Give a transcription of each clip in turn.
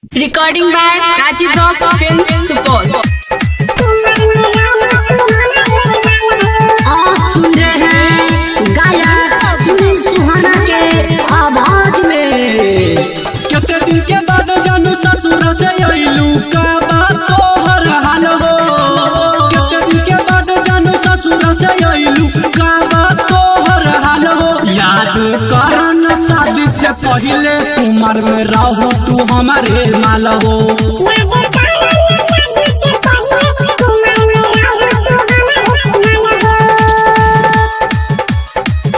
Recording by Rajiv Rock Film Support. आप सुन रहे हैं गायक सुनील सुहाना के आवाज में। कते दिन के बाद जानू ससुर से अइलू, का बात तोहर हाल हो। कते दिन के बाद जानू ससुर से अइलू, का बात तोहर हाल हो। याद कर न शादी से पहले उमर में रहो तू हमारे माल हो।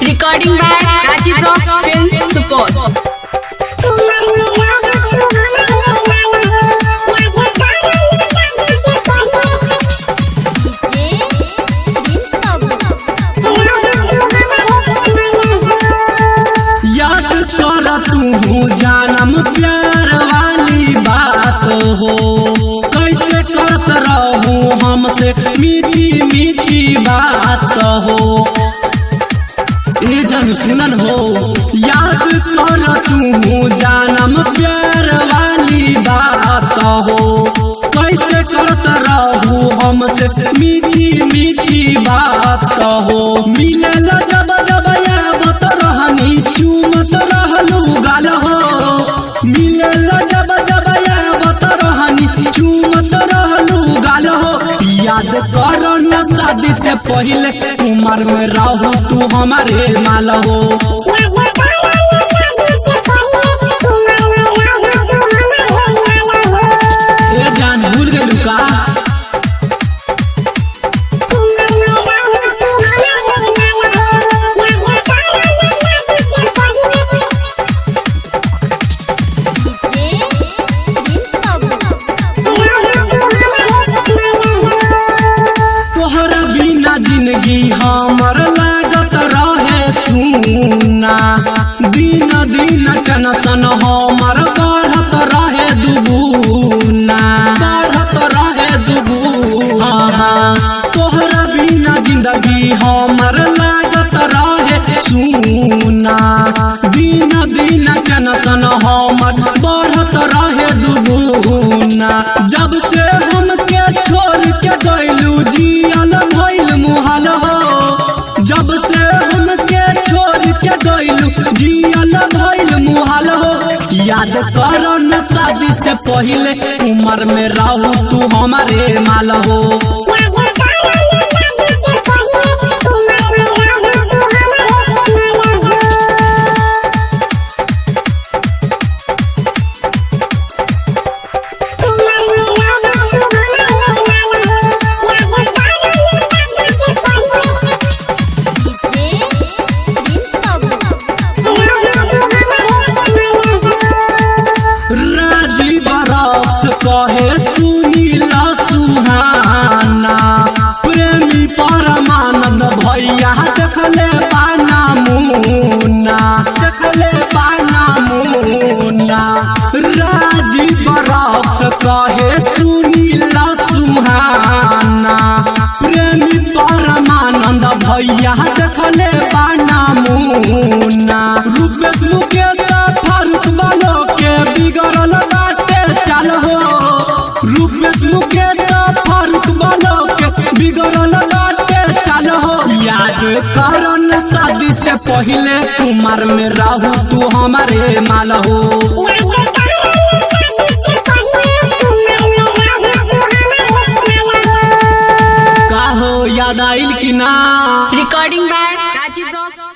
Recording by Rajiv Rock Film Support. याद कर तू जानम प्यार वाली बात हो, कैसे करत रहू हमसे मीठी मीठी बात हो। ए जान सुनन हो, याद कर तू जानम प्यार वाली बात हो, कैसे करत रहू हमसे मीठी मीठी बात हो। मिलल जब जब यावत रहनी चूमत रहलू गाल हो। मिलल जब जब यावत रहनी चूमत रहलू गाल हो। याद कर न शादी से पहले उमर में रहो तू हमारे माल हो। ए जान भूल गेलू का? तोहरा बिना जिंदगी हमर लागत रहे सुना, दिन दिन टेंशन हमर बढ़त रहे दुगुना, बढ़त रहे दुगुना। तोहरा बिना जिंदगी हमर लागत रहे सुना, दिन दिन टेंशन हमर बढ़त रहे दुगुना। जब से हमके छोड़ के गइलू जियल भइल मुहाल हो। जब से हमके छोड़ के गइलू जियल भइल मुहाल हो। याद कर न शादी से पहले उमर में रहू तू हमारे माल हो। राजीव रस कहे सुनील सुहाना, प्रेमी परमानंद भैया देखले पाना मुन्ना, देखले पाना मुन्ना। राजीव रस कहे सुनील सुहाना, प्रेमी परमानंद भैया देखले पाना मुन्ना। रूपेश मुकेश फारूक बालो के बिगड़ल बाटे चाल हो। रूपेश मुकेश फारूक बालो के बिगड़ल बाटे चाल हो। याद कर न शादी से पहले उमर में रहू तू हमारे माल हो। का हो याद आइल कि ना? Recording by Rajiv Rock